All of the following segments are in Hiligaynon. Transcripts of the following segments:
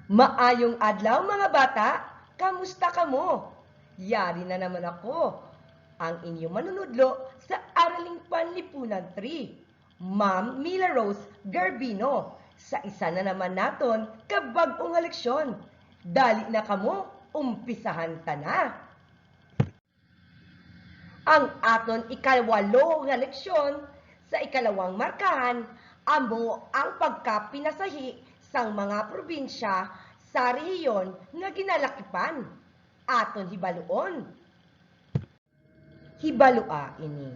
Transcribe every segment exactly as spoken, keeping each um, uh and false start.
Maayong adlaw, mga bata! Kamusta kamo? Yari na naman ako, ang inyong manunudlo sa Araling Panlipunan three, Ma'am Mila Rose Garbino, sa isa na naman naton ka bag-o nga leksyon. Dali na kamo, umpisahan ta na! Ang aton ikawalo nga leksyon sa ikalawang markahan amo ang pagkapinasahi sang mga probinsya sa rehiyon nga ginalakipan. Aton hibaluon. Hibalua ini.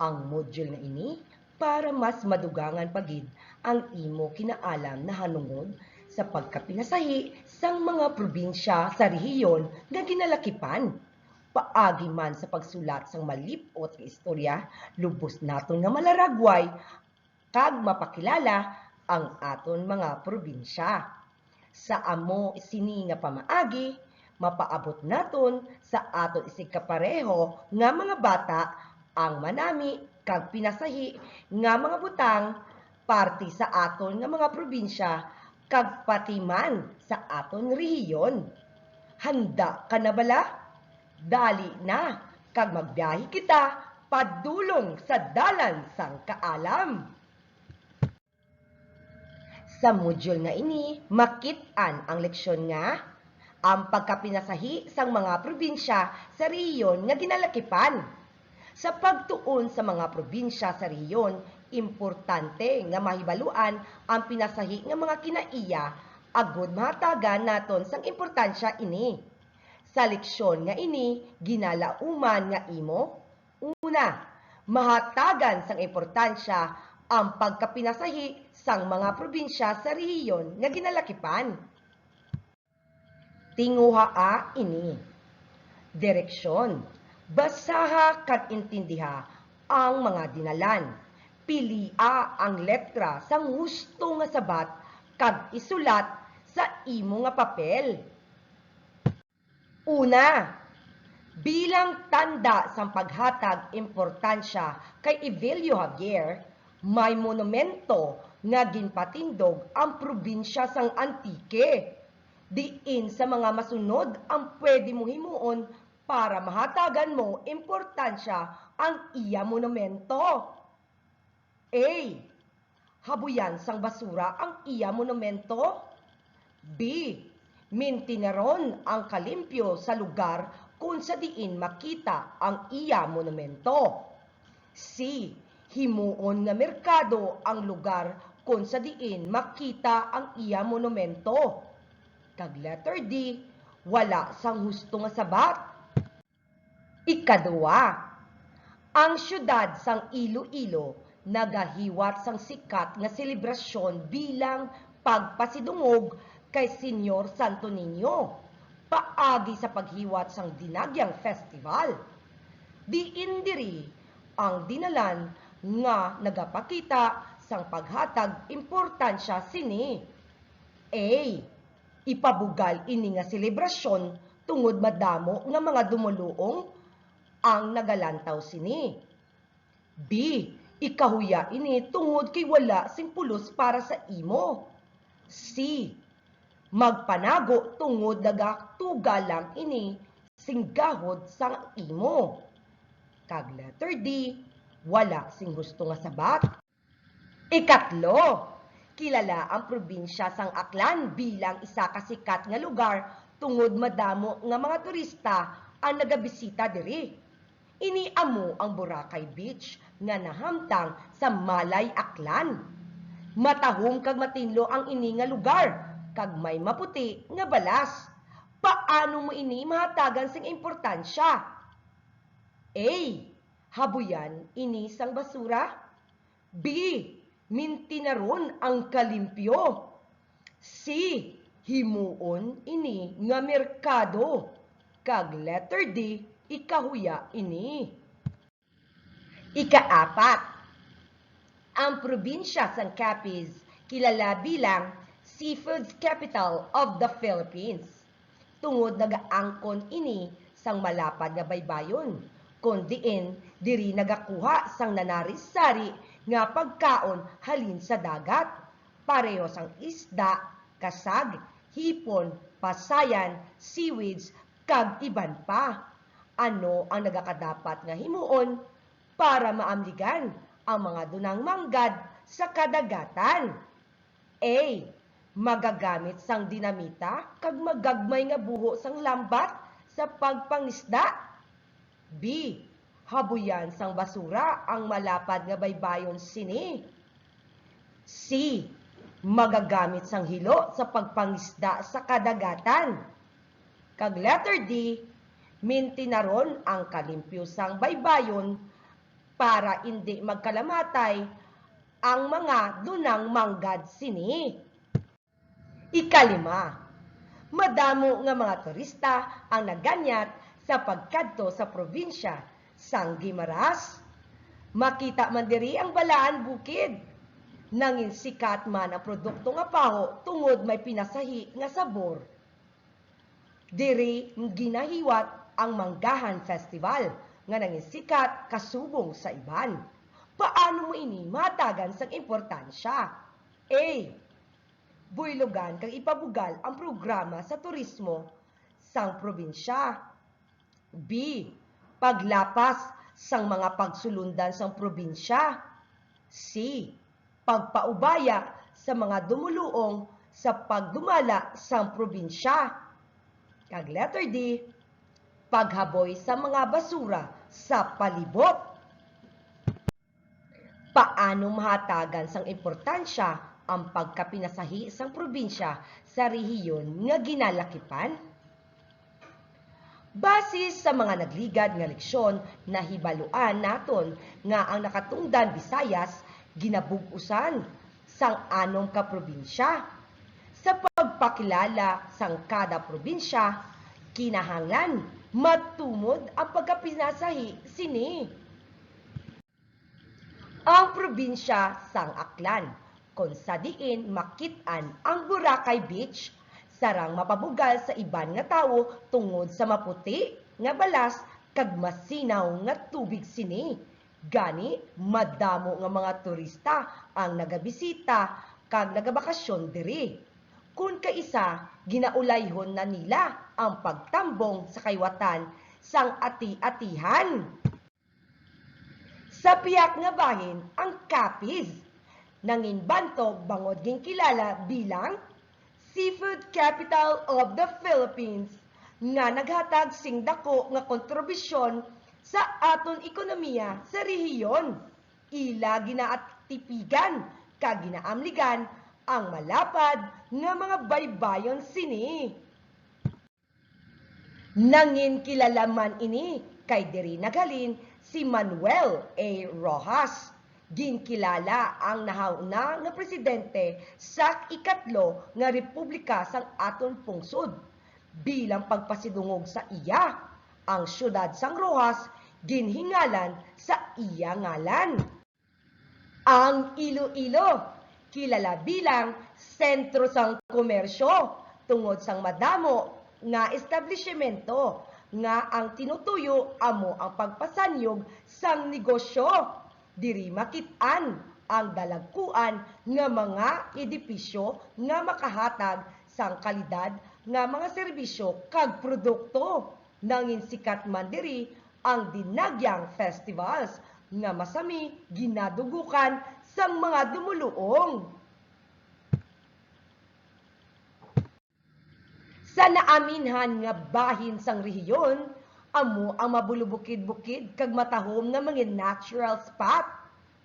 Ang module nga ini para mas madugangan pa gid ang imo kinaalam nahanungod sa pagkapinasahi sang mga probinsya sa rehiyon nga ginalakipan. Paagi man sa pagsulat sang malip-ot nga istorya, lubos naton nga malaragway kag mapakilala ang aton mga probinsya. Sa amo sini nga pamaagi, mapaabot naton sa aton isigkapareho nga mga bata ang manami kag pinasahi nga mga butang parte sa aton nga mga probinsya kag pati man sa aton rehiyon. Handa ka na bala? Dali na, kag magbiyahe kita padulong sa dalan sang kaalam. Sa module nga ini, makit-an ang leksyon nga ang pagkapinasahi sang mga probinsya sa rehiyon nga ginalakipan. Sa pagtuon sa mga probinsya sa rehiyon, importante nga mahibaluan ang pinasahi nga mga kinaiya agod mahatagan naton sang importansya ini. Sa leksyon nga ini, ginalauman nga imo, una, mahatagan sang importansya ang pagkapinasahi sang mga probinsya sa rehiyon nga ginalakipan. Tinguhaa ini. Direksyon. Basaha kag intindiha ang mga dinalan. Pilia ang letra sang husto nga sabat kag isulat sa imo nga papel. Una, bilang tanda sang paghatag importansya kay Evelio Javier, may monumento nga ginpatindog ang probinsya sang Antique. Diin sa mga masunod ang pwede mo himuon para mahatagan mo importansya ang iya monumento? A, habuyan sang basura ang iya monumento. B, mintineron ang kalimpyo sa lugar kon sa diin makita ang iya monumento. C, himuon nga merkado ang lugar kon sa diin makita ang iya monumento. Kag letter D, wala sang husto nga sabat. Ikadua, ang siyudad sang Iloilo nagahiwat sang sikat nga selebrasyon bilang pagpasidungog kay Señor Santo Niño, paagi sa paghiwat sang Dinagyang Festival. Diin diri ang dinalan nga nagapakita sang paghatag importansya sini. A, ipabugal ini nga selebrasyon tungod madamo nga mga dumoluong ang nagalantaw sini. B, ikahuya ini tungod kay wala sing pulos para sa imo. C, magpanago tungod nagatuga lang ini sing gahod sang imo. Kag letter D, wala sing husto nga sabat. Ikatlo, kilala ang probinsya sang Aklan bilang isa ka sikat nga lugar tungod madamo nga mga turista ang nagabisita diri. Ini amo ang Boracay Beach nga nahamtang sa Malay Aklan. Matahom kag matinlo ang ini nga lugar, kag may maputi nga balas. Paano mo ini mahatagan sing importansya? A, habuyan ini sang basura. B, mintinaron ang kalimpyo. C, himuon ini nga merkado. Kag letter D, ikahuya ini. Ikaapat, ang probinsya sang Capiz kilala bilang Seafood's Capital of the Philippines. Tungod nagaangkon ini sang malapad nga baybayon, kon diin diri nagakuha sang nanari-sari nga pagkaon halin sa dagat, pareho sang isda, kasag, hipon, pasayan, seaweeds, kag iban pa. Ano ang nagakadapat nga himuon para maamligan ang mga dunang manggad sa kadagatan? A. Magagamit sang dinamita kag magagmay nga buho sang lambat sa pagpangisda. B. Habuyan sang basura ang malapad nga baybayon sini. C. Magagamit sang hilo sa pagpangisda sa kadagatan. Kag letter D, mintenaron ang kalimpyo sang baybayon para indi magkalamatay ang mga dunang manggad sini. Ikalima, madamo nga mga turista ang naganyat sa pagkadto sa probinsya sang Guimaras. Makita man diri ang balaan bukid. Nangin sikat man ang produkto nga paho tungod may pinasahi nga sabor. Diri ginahiwat ang Manggahan Festival nga nangin sikat kasubong sa iban. Paano mo ini mahatagan sang importansya? A. Buylogan kag ipabugal ang programa sa turismo sang probinsya. B. Paglapas sang mga pagsulundan sang probinsya. C. Pagpaubaya sa mga dumoluong sa pagdumala sang probinsya. Kag letter D, paghaboy sa mga basura sa palibot. Paano mahatagan sang importansya ang pagkapinasahi sang probinsya sa rehiyon nga ginalakipan? Base sa mga nagligad nga leksyon, nahibaluan naton nga ang Nakatungdan Visayas ginabug-usan sang anom ka probinsya. Sa pagpakilala sang kada probinsya, kinahanglan matumod ang pagkapinasahi sini. Ang probinsya sang Aklan, kon sa diin makit-an ang Boracay Beach, sarang mapabugal sa iban nga tawo tungod sa maputi nga balas kag masinaw nga tubig sini. Gani, madamo nga mga turista ang nagabisita kag nagabakasyon diri. Kon kaisa, ginaulayhon na nila ang pagtambong sa kahiwatan sang ati-atihan. Sa pihak nga bahin, ang Capiz nangin bantog bangod ginkilala bilang Seafood Capital of the Philippines, nga naghatag sing dako nga kontribusyon sa aton ekonomiya sa rehiyon. Ila ginaatipigan kag ginaamligan ang malapad nga mga baybayon sini. Nangin kilala man ini kay diri naghalin si Manuel A. Roxas. Ginkilala ang nahauna nga presidente sa ikatlo nga republika sang aton pungsod bilang pagpasidungog sa iya. Ang siyudad sang Roxas ginhingalan sa iya ngalan. Ang Iloilo, kilala bilang sentro sang komersyo tungod sang madamo nga establisyemento nga ang tinutuyo amo ang pagpasanyog sang negosyo. Diri makit-an ang dalagkuan nga mga edipisyo nga makahatag sang kalidad nga mga serbisyo kag produkto. Nangin sikat man diri ang Dinagyang Festivals nga masami ginadugukan sang mga dumoluong. Sa naaminhan nga bahin sang rehiyon, amo ang mabulubukid-bukid kag matahom nga mga natural spot,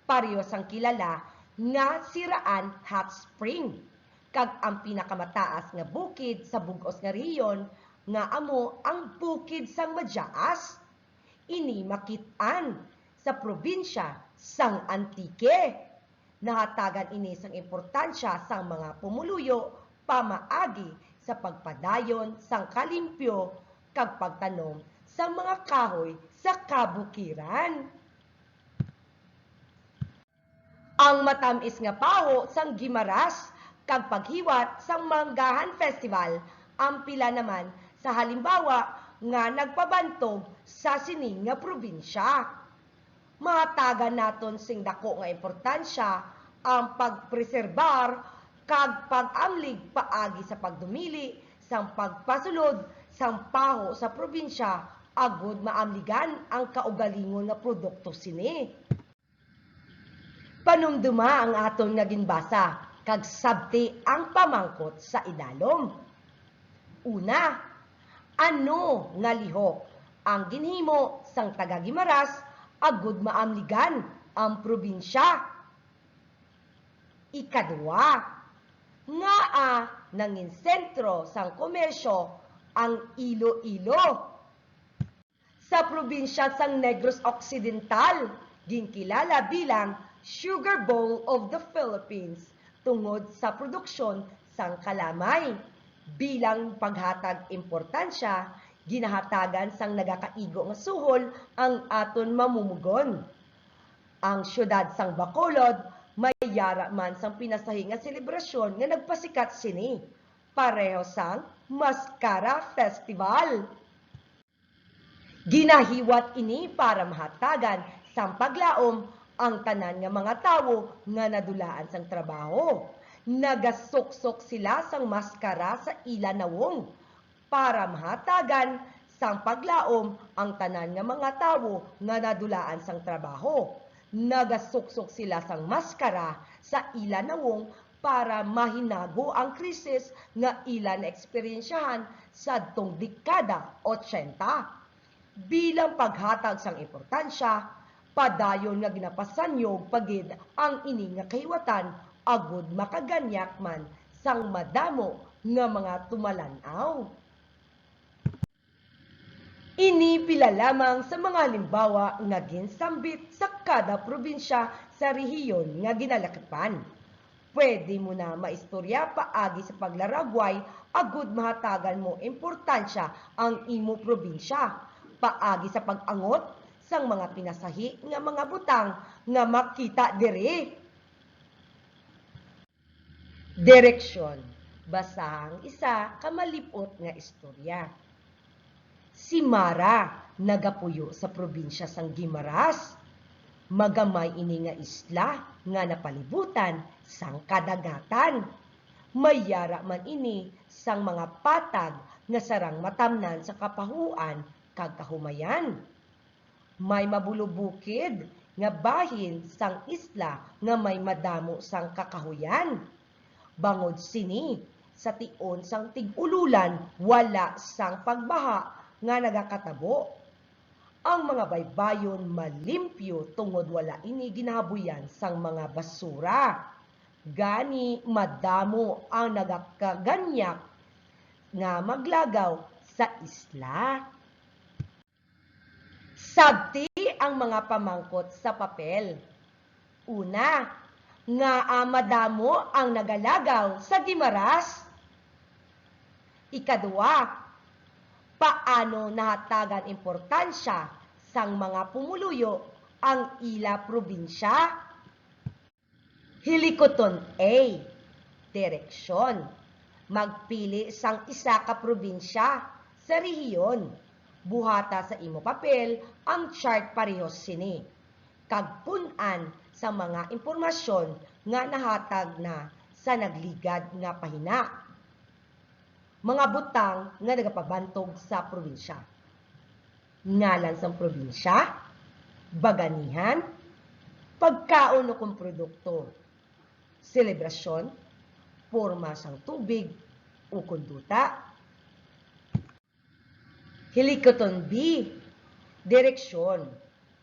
pareho sang kilala nga Siraan Hot Spring, kag ang pinakamataas nga bukid sa bug-os nga rehiyon nga amo ang Bukid sang Madyaas. Ini makit-an sa probinsya sang Antique. Nahatagan ini sang importansya sang mga pumuluyo pamaagi sa pagpadayon sang kalimpyo kag pagtanom sang mga kahoy sa kabukiran. Ang matamis nga paho sang Guimaras kag paghiwat sang Manggahan Festival, ang pila naman sa halimbawa nga nagpabantog sa sini nga probinsya. Mahatagan naton sing dako nga importansya ang pagpreserbar kag pag-amlig paagi sa pagdumili sang pagpasulod sang paho sa probinsya agud maamligan ang kaugalingon nga produkto sini. Panumduma ang aton nga ginbasa kag sabti ang pamangkot sa idalom. Una, ano nga lihok ang ginhimo sang taga-Guimaras agud maamligan ang probinsya? Ikadua, ngaa nangin sentro sang komersyo ang Iloilo? Sa probinsya sang Negros Occidental, ginkilala bilang Sugar Bowl of the Philippines tungod sa produksyon sang kalamay. Bilang paghatag importansya, ginahatagan sang nagakaigo nga suhol ang aton mamumugon. Ang siyudad sang Bacolod may yara man sang pinasahi nga selebrasyon nga nagpasikat sini, pareho sang Mascara Festival. Ginahiwat ini para mahatagan sang paglaom ang tanan nga mga tawo nga nadulaan sang trabaho. Nagasuksok sila sang maskara sa ila nawong para mahatagan sang paglaom ang tanan nga mga tawo nga nadulaan sang trabaho. Nagasuksok sila sang maskara sa ila nawong para mahinago ang krisis nga ila naeksperyensyahan sadtong dekada ochenta. Bilang paghatag sang importansya, padayon nga ginapasanyog pa gid ang ini nga kahiwatan agud makaganyak man sang madamo nga mga tumalan-aw. Ini pila lamang sa mga halimbawa nga ginsambit sa kada probinsya sa rehiyon nga ginalakipan. Pwede mo na maistorya paagi sa paglaragway agud mahatagan mo importansya ang imo probinsya, paagi sa pag-angot sang mga pinasahi nga mga butang nga makita diri. Direksyon. Basaha ang isa ka malip-ot nga istorya. Si Mara nagapuyo sa probinsya sang Guimaras. Magamay ini nga isla nga napalibutan sang kadagatan. May yara man ini sang mga patag nga sarang matamnan sa kapahuan kag kahumayan. May mabulubukid nga bahin sang isla nga may madamo sang kakahuyan. Bangod sini, sa tion sang tig-ululan, wala sang pagbaha nga nagakatabo. Ang mga baybayon malimpyo tungod wala ini ginahabuyan sang mga basura. Gani, madamo ang nagakaganyak nga maglagaw sa isla. Sabti ang mga pamangkot sa papel. Una, ngaa madamo ang nagalagaw sa Guimaras? Ikadua, paano nahatagan importansya sang mga pumuluyo ang ila probinsya? Hilikuton A, direksyon. Magpili sang isa ka probinsya sa rehiyon. Buhata sa imo papel ang chart parehos sini, kag pun-an sa mga impormasyon nga nahatag na sa nagligad nga pahina. Mga butang nga nagapabantog sa probinsya. Ngalan sang probinsya, baganihan, pagkaon ukon produkto, selebrasyon, porma sang tubig ukon duta. Hilikuton B, direksyon.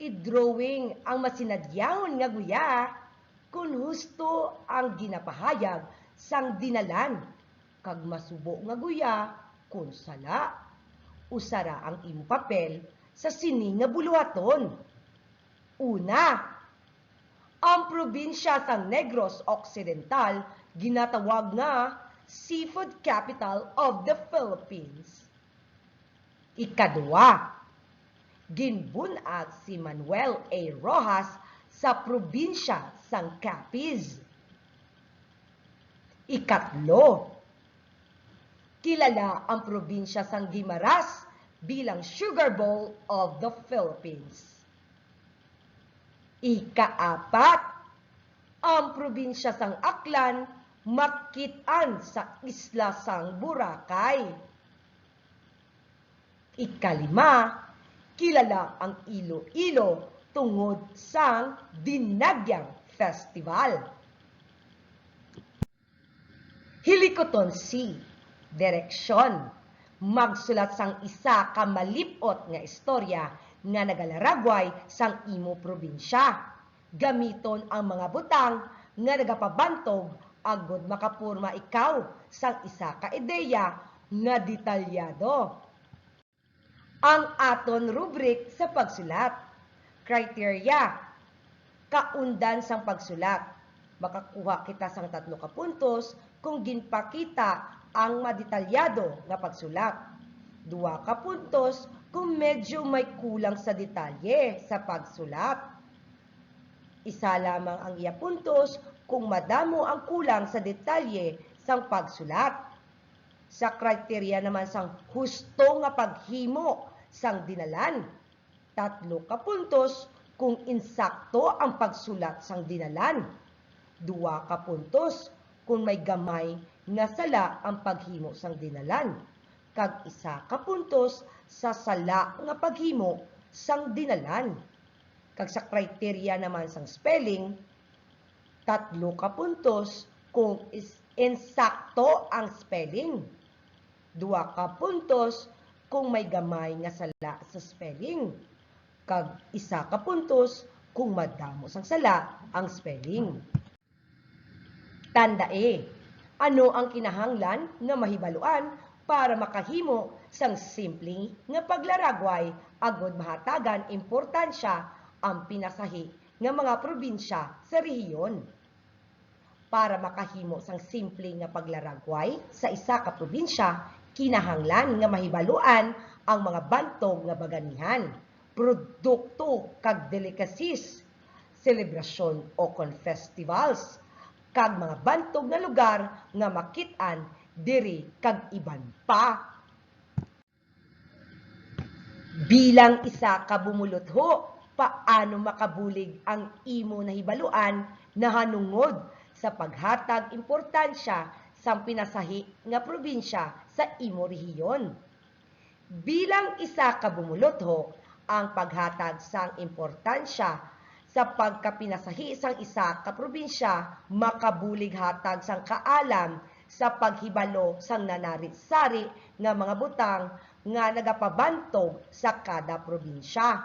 I-drawing ang masinadyahon nga guya kon husto ang ginapahayag sang dinalan, kag masubo nga guya kon sala. Usara ang imo papel sa sini nga buluhaton. Una, ang probinsya sang Negros Occidental ginatawag nga Seafood Capital of the Philippines. Ikadua, ginbun-ag si Manuel A. Roxas sa probinsya sang Capiz. Ikatlo, kilala ang probinsya sang Guimaras bilang Sugar Bowl of the Philippines. Ikaapat, ang probinsya sang Aklan makit-an sa isla sang Boracay. Ikalima, kilala ang Iloilo tungod sang Dinagyang Festival. Hilikuton C, direksyon. Magsulat sang isa ka malip-ot nga istorya nga nagalaragway sang imo probinsya. Gamiton ang mga butang nga nagapabantog agod makaporma ikaw sang isa ka ideya nga detalyado. Ang aton rubric sa pagsulat. Criteria. Kaundan sang pagsulat. Makakuha kita sang tatlo ka puntos kung ginpakita ang madetalyado nga pagsulat. Dua ka puntos kung medyo may kulang sa detalye sa pagsulat. Isa lamang ang iya puntos kung madamo ang kulang sa detalye sang pagsulat. Sa kriterya naman sang husto nga paghimo sang dinalan, tatlo ka puntos kung insakto ang pagsulat sang dinalan, dua ka puntos kung may gamay nga sala ang paghimo sang dinalan, kag isa ka puntos sa sala nga paghimo sang dinalan. Kag sa kriterya naman sang spelling, tatlo ka puntos kung is-, insakto ang spelling, dua ka puntos kung may gamay nga sala sa spelling, kag isa ka puntos kung madamo sang sala ang spelling. Tandai, ano ang kinahanglan nga mahibaluan para makahimo sang simple nga paglaragway agud mahatagan importansya ang pinasahi nga mga probinsya sa rehiyon? Para makahimo sang simple nga paglaragway sa isa ka probinsya, kinahanglan nga mahibaluan ang mga bantog nga baganihan, produkto kag delicacies, selebrasyon ukon festivals, kag mga bantog nga lugar nga makit-an diri kag iban pa. Bilang isa ka bumulotho, paano makabulig ang imo nahibaluan nahanungod sa paghatag importansya sang pinasahi nga probinsya sa imo rehiyon? Bilang isa ka bumulotho, ang paghatag sang importansya sa pagkapinasahi sang isa ka probinsya makabulig hatag sang kaalam sa paghibalo sang nanari-sari nga mga butang nga nagapabantog sa kada probinsya.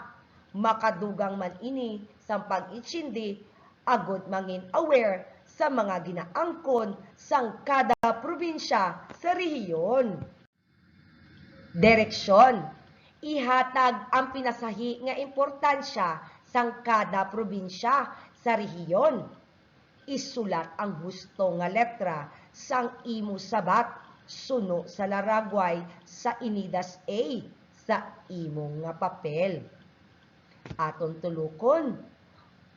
Makadugang man ini sang pag-intindi agud mangin aware sa mga ginaangkon sang kada probinsya sa rehiyon. Direksyon. Ihatag ang pinasahi nga importansya sang kada probinsya sa rehiyon. Isulat ang husto nga letra sang imo sabat suno sa laragway sa inidas A sa imo nga papel. Aton tulokon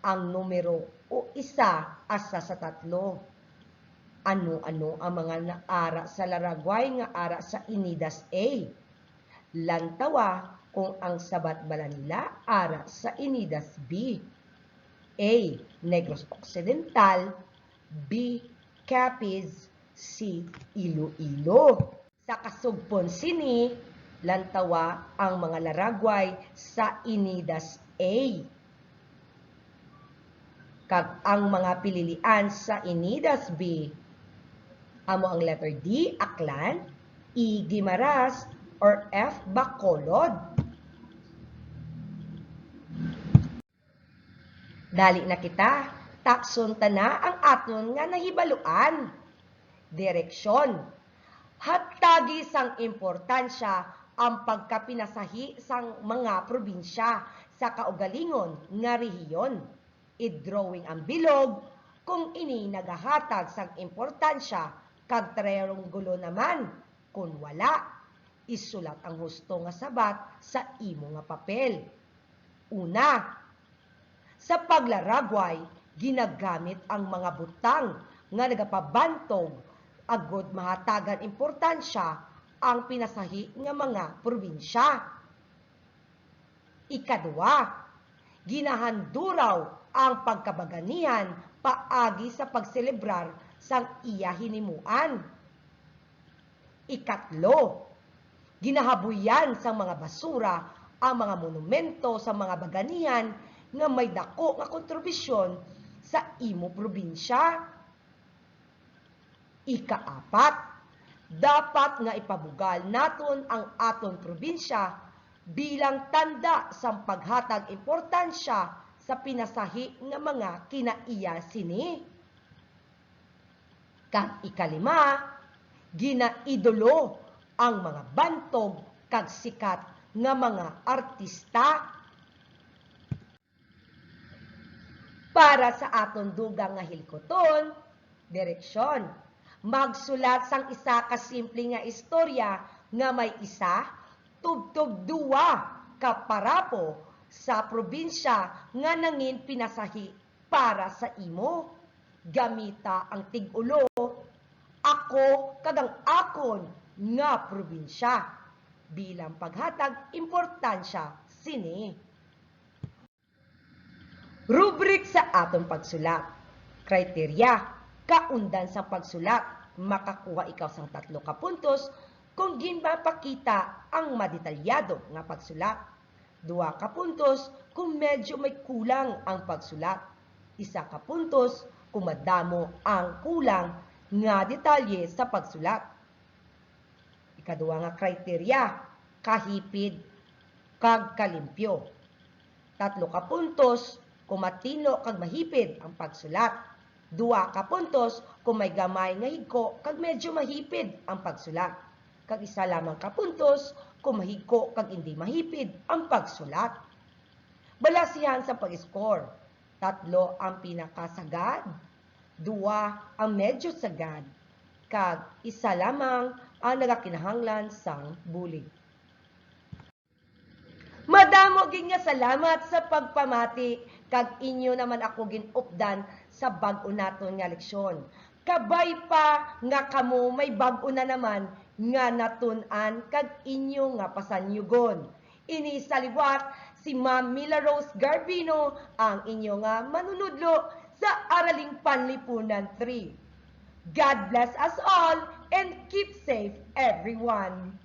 ang numero o isa hasta sa tatlo. Ano-ano ang mga naara sa laragway nga ara sa inidas A? Lantawa kung ang sabat bala nila ara sa inidas B. A, Negros Occidental, B, Capiz, C, Iloilo. Sa kasugpon sini, lantawa ang mga laragway sa inidas A. Kag ang mga pililian sa inidas B, amo ang letter D, Aklan, E, Guimaras, or F, Bacolod. Dali na kita, takson ta na ang aton nga nahibaluan. Direksyon. Hatagi sang importansya ang pagkapinasahi sang mga probinsya sa kaugalingon nga rehiyon. I-drawing ang bilog kung ini nagahatag sang importansya, kag triangulo naman kon wala. Isulat ang husto nga sabat sa imo nga papel. Una, sa paglaragway, ginagamit ang mga butang nga nagapabantog agud mahatagan importansya ang pinasahi nga mga probinsya. Ikadua, ginahanduraw ang pagkabaganihan paagi sa pagselebrar sang iya hinimuan. Ikatlo, ginahabuyan sang mga basura ang mga monumento sa mga baganihan nga may dako nga kontribusyon sa imo probinsya. Ikaapat, dapat nga ipabugal naton ang aton probinsya bilang tanda sang paghatag importansya sa pinasahi nga mga kinaiya sini. Kag ikalima, ginaidolo ang mga bantog kag sikat nga mga artista. Para sa aton dugang nga hilikuton, direksyon. Magsulat sang isa ka simple nga istorya nga may isa tubtob duwa ka parapo sa probinsya nga nangin pinasahi para sa imo. Gamita ang tig-ulo, "Ako kag ang akon nga probinsya," bilang paghatag importansya sini. Rubric sa aton pagsulat. Kriterya, kaundan sang pagsulat. Makakuha ikaw sang tatlo ka puntos kung ginmapakita ang madetalyado nga pagsulat. Duha ka puntos kung medyo may kulang ang pagsulat. Isa ka puntos kung madamo ang kulang nga detalye sa pagsulat. Ikaduha nga kriterya, kahipid kag kalimpyo. Tatlo ka puntos kung matino kag mahipid ang pagsulat. Duha ka puntos kung may gamay nga higko kag medyo mahipid ang pagsulat. Kag isa lamang ka puntos kung mahigko kag indi mahipid ang pagsulat. Balasihan sa pag-score. Tatlo ang pinakasagad, duwa ang medyo sagad, kag isa lamang ang nagakinahanglan sang bulig. Madamo gid nga salamat sa pagpamati, kag inyo naman ako gin-updan sa bag-o naton nga leksyon. Kabay pa nga kamo may bag-o na naman nga natun-an kag inyo nga pasanyugon. Ini sa liwat si Ma'am Mila Rose Garbino, ang inyo nga manunudlo sa Araling Panlipunan three. God bless us all and keep safe, everyone.